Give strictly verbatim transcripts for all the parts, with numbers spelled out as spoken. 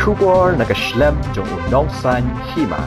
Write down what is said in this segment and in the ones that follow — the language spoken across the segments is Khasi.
Khubor na ka shlem jong u Nongsaiñ Hima.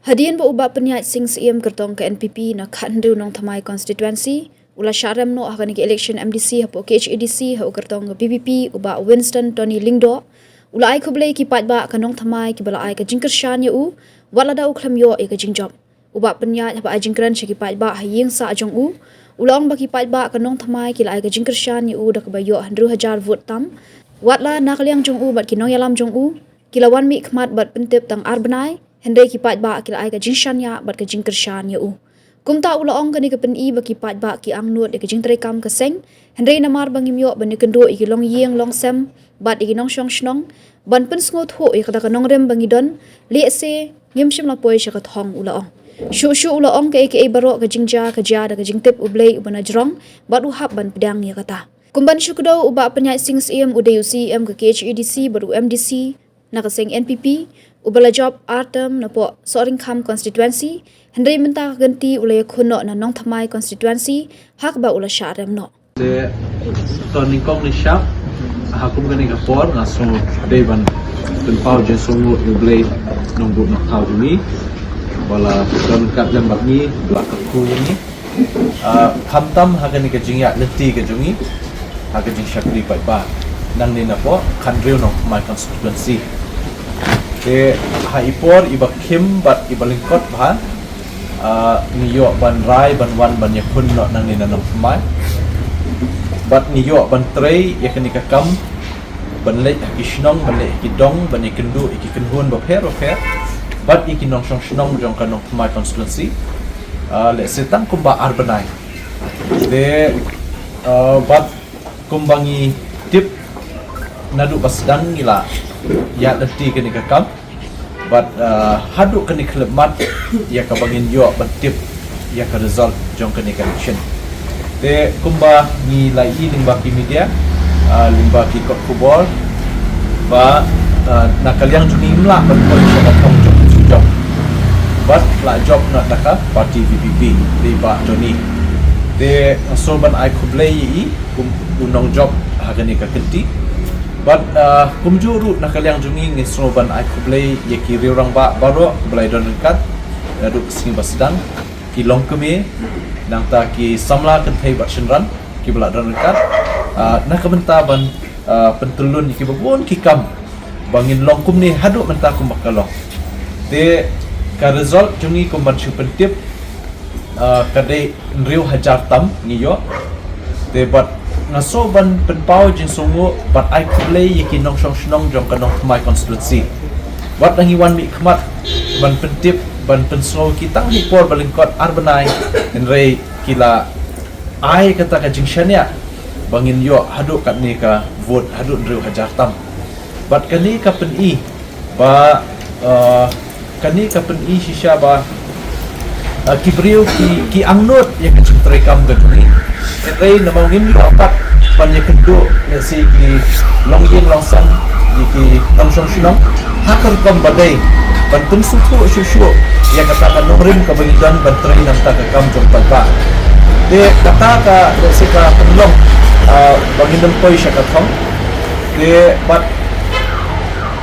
Hadien ba u Bah Pynïaid Sing Syiem kyrtong ka N P P na khathynriew Nongthymmai constituency u la shah rem noh ha kane ka election M D C hapoh K H A D C ha u kyrtong ka V P P, u Bah Winston Tony Lyngdoh, u la ai khublei ki paidbah ka Nongthymmai kiba la ai ka jingkyrshan ïa u wat lada u khlem ïoh ïa ka jingjop. U Bah Pynïaid haba ai jingkren sha ki paidbah ha ïing sah jong u, u la ong ba ki paidbah ka Nongthymmai ki la ai ka jingkyrshan ïa u da kaba ïoh hynriew hajar vote tam. Wat la na ka liang jong u bad ki nongïalam jong u, ki la wan mih khmat bad pyntip tang ar bnai, hynrei ki paidbah ki la ai ka jingshaniah bad ka jingkyrshan ïa u. Kumta u la ong kane ka pyni ba ki paidbah ki angnud ïa ka jingtreikam ka seng, hynrei namar ba ngim ïoh ban ïakynduh ïa ki longïing longsem bad ïa ki nongshong shnong ban pynsngewthuh ïa kata ka nongrim ba ngi don, lehse ngim shym la poi sha ka thong, u la ong. Shuh shuh u la ong kaei kaei baroh ka jingjia ka jia da ka jingtip U Blei uba na jrong bad u hap ban pdiang ïa kata. Kum ban shu kdew, u Bah Pynïaid Sing Syiem u dei u C E M ka K H A D C bad u M D C na ka seng N P P, uba la jop ar term napoh Sohryngkham constituency, hynrei mynta ka kynti u la ïakhun noh na Nongthymmai constituency ha kaba u la shah rem noh. Te to nyngkong nyngshap ha kum kane ka por nga sngew dei ban pynpaw jingsngewnguh ïa U Blei Nongbuh Nongthaw jong ngi ba la don ryngkat lem bad ngi, ba la kyrkhu ïa ngi. Ah, khamtam ha kane ka jingïaid lynti ka jong ngi ha ka jingshakri paidbah nangne napoh khathynriew Nongthymmai constituency. Te ha i por iba khim bad iba lyngkot bha, ah, ngi ïoh ban rai ban wan ban ïakhun noh nangne na Nongthymmai. Bad ngi ïoh ban trei ïa kane ka kam ban leit ha ki shnong, ban leit ha ki dong, ban ïakynduh ïa ki kynhun bapher bapher bad ïa ki nongshong shnong jong ka Nongthymmai constituency. Ah, lehse tang kumba ar bnai. Te, ah, bad kumba ngi tip naduh ba sdang ngi la ïaid lynti kane ka kam. Bad, ah, haduh kane ka khyllipmat ïa kaba ngin ïoh ban tip ïa ka result jong kane ka election. Te kumba ngi la ïohi lyngba ki media, ah, lyngba ki kot khubor ba, ah, na ka liang jong ngi ngim lah ban poi sha ka thong jong u shu jop. Bad la jop noh da ka party V P P, dei Bah Johnny. Te nga sngew ban ai khublei ïa i kum u nongjop ha kane ka kynti. Bad, ah, kumjuh ruh na ka liang jong ngi ngi sngew ban ai khublei ïa ki riew rangbah baroh kiba la don ryngkat naduh ka sngi ba sdang, ki longkmie, nangta ki samla kynthei bad shynrang kiba la don ryngkat, ah, na ka bynta ban, ah, pyntyllun ïa kiba bun ki kam ba ngin long kumne haduh mynta kumba ka long. Te ka result jong ngi kum ban shu pyntip, ah, ka dei hynriew hajar tam ngi ïoh. Te bad nga sngew ban pynpaw jingsngewnguh bad ai khublei ïa ki nongshong shnong jong ka Nongthymmai constituency. Wat la ngi wan mih khmat ban pyntip, ban pynsngew ki tang ha i por ba lyngkot ar bnai, hynrei ki la ai kata ka jingshaniah ba ngin ïoh haduh katne ka vote, haduh hynriew hajar tam. Bad kane ka pyni ba, eh, kane ka pyni shisha ba, eh, ki briew ki, ki angnud ïa ka jingtreikam ka jong ngi. Hynrei namar ngim ïoh pat ban ïakynduh, lehse ki longïing longsem, ïa ki nongshong shnong ha ka rukom ba dei ban pynsngewthuh shuh shuh ïa kata ka nongrim kaba ngi don ban trei na ka bynta ka kam jong paidbah. Te kata ka, lehse ka pynlong, ah, ba ngin ym poi sha ka thong. Te bad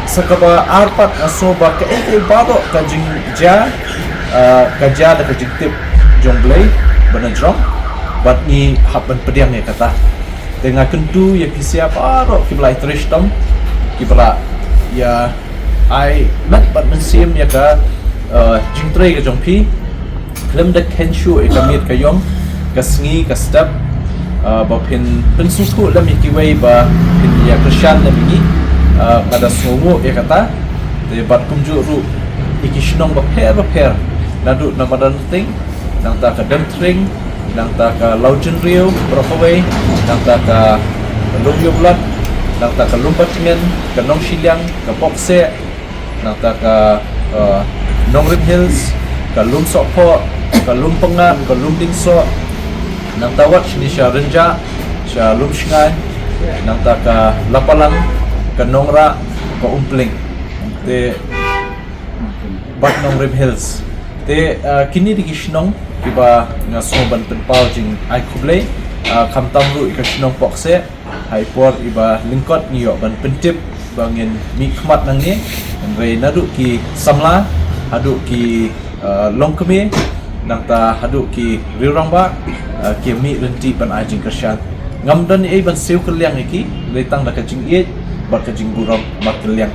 sa kaba ar pat nga sngew ba kaei kaei baroh ka jingjia, ah, ka jia da ka jingtip jong U Blei ba na jrong bad ngi hap ban pdiang ïa kata. Te nga kyntu ïa phi sha baroh kiba la ïatrei shitom, kiba la ïa ai met bad mynsiem ïa ka, eh, jingtrei ka jong phi. Khlem da kheiñ shuh ïa ka miet ka ïong, ka sngi ka step, eh, ba phin pynsngewthuh lem ïa kiwei ba phin ïa kyrshan lem ïa ngi, eh, nga da sngewnguh ïa kata. Te bad kumjuh ruh ïa ki shnong bapher bapher naduh na Madanrting, nangta ka Demthring, nangta ka Lawjynriew baroh kawei, nangta ka Lum Ïewblot, nangta ka Lum Batngen, ka Nongshiliang, ka Pokseh, nangta ka, eh, Nongrim Hills, ka Lum Sohphoh, ka Lum Pyngngad, ka Lum Diengsoh, nangta wat shane sha Rynjah, sha Lumshngaiñ, nangta ka Lapalang, ka Nongrah, ka Umpling. Te bad Nongrim Hills. Te, ah, kine dei ki shnong kiba nga sngew ban pynpaw jingai khublei, ah, khamtam ruh ïa ka shnong Pokseh, ha i por iba lyngkot ngi ïoh ban pyntip Ba ngin mih khmat nangne, hynrei naduh ki samla haduh ki, uh, longkmie, nangta haduh ki riewrangbah, uh, ki mih rynti ban ai jingkyrshan. Ngam don ei ban siew kylliang ïa ki, hynrei tang da ka jingïeit bad ka jingburom markylliang.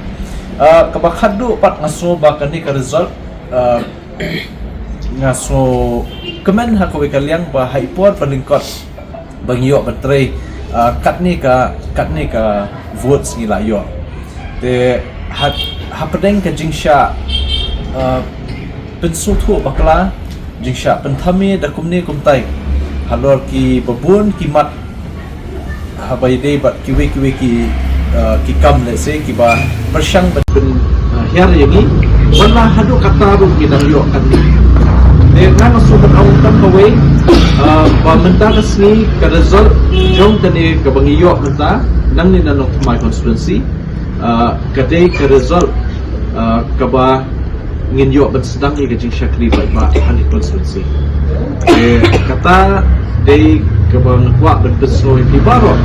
Uh, kaba khatduh pat nga sngew ba kane ka result, uh, nga sngewkmen ha kawei ka liang ba ha i por ba lyngkot ba ngi ïoh ban trei, ah, katne ka, katne ka vote ngi la ïoh. Te ha, hapdeng ka jingshah, ah, pynsngewthuh bakla, jingshah pynthame da kumne kumtai halor kiba bun ki mat, haba ïadei bad kiwei kiwei ki, uh, ki kam, let's say, kiba pyrshang ban pyn, uh, hiar ïa ngi. Wat la haduh katta ruh ngi dang ïoh katne. Te nga nga shu ban ong tang kawei, uh, ba mynta ka sngi ka result jong kane kaba ngi ïoh mynta nangne na Nongthymmai constituency, uh, ka dei ka result, uh, kaba ngin ïoh ban sdang ïa ka jingshakri paidbah ha kane ka constituency. Te kata dei kaba nga kwah ban pynsngew ïa phi baroh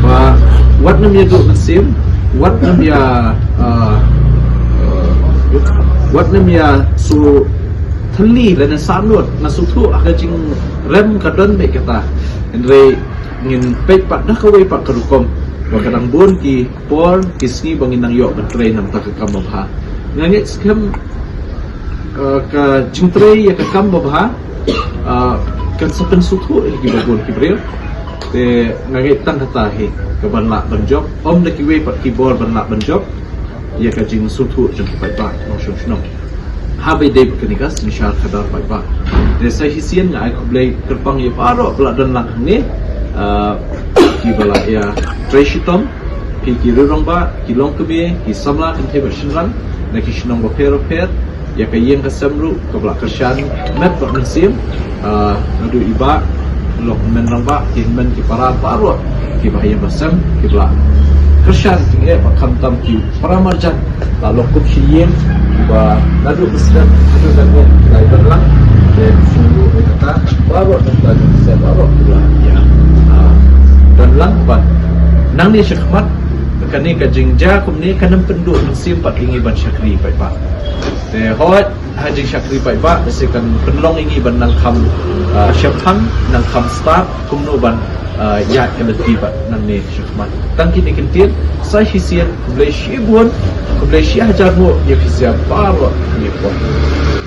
ba wat nym ïa duh mynsiem, wat nym ïa, uh, wat nym ïa shu thylli lane sahnud. Nga sngewthuh ha ka jingrem ka don beit kata, hynrei ngin peit pat da kawei pat ka rukom ba ka dang bun ki por ki sngi ba ngin nang ïoh ban trei na ka bynta ka kam babha. Nga ngeit skhem, uh, ka jingtrei ïa ka kam babha, uh, kan sa pynsngewthuh ïa kiba bun ki briew. Te nga ngeit tang kata hi ka ban lah ban jop, ym da kiwei pat ki bor ban lah ban jop ïa ka jingsngewthuh jong ki paidbah nongshong shnong. Haba ïadei bad kane ka synshar khadar paidbah. Te sa shisien nga ai khublei kyrpang ïa baroh ba la don lang hangne, uh, kiba la ïa trei shitom, phi ki riewrangbah, ki longkmie, ki samla kynthei bad shynrang na ki shnong bapher bapher, ïa ka ïing ka sem ruh kaba la kyrshan met bad mynsiem, uh, naduh i bah lok men rangbah, ki men ki para baroh kiba ha ïing ba sem, kiba la kyrshan jingeh ba khamtam ki para marjan la lok kup shi ïing, kiba naduh president haduh da ngi la don lang. Te shu ruh kata baroh nangta jong se baroh kiba la ïa, ah, don lang bad nangne shakhmat kane ka jingjia kumne kan ym pynduh mynsiem pat ïa ngi ban shakri paidbah. Te hooid, ha jingshakri paidbah, lehse kan pynlong ïa ngi ban nang kham, ah, shemphang, nang kham stad kumno ban, ah, ïaid ka lynti bad nangne shakhmat. Tang kine ki ktien, sa shisien khublei shibun, khublei shi hajar nguh ïa phi sa baroh kine ki por.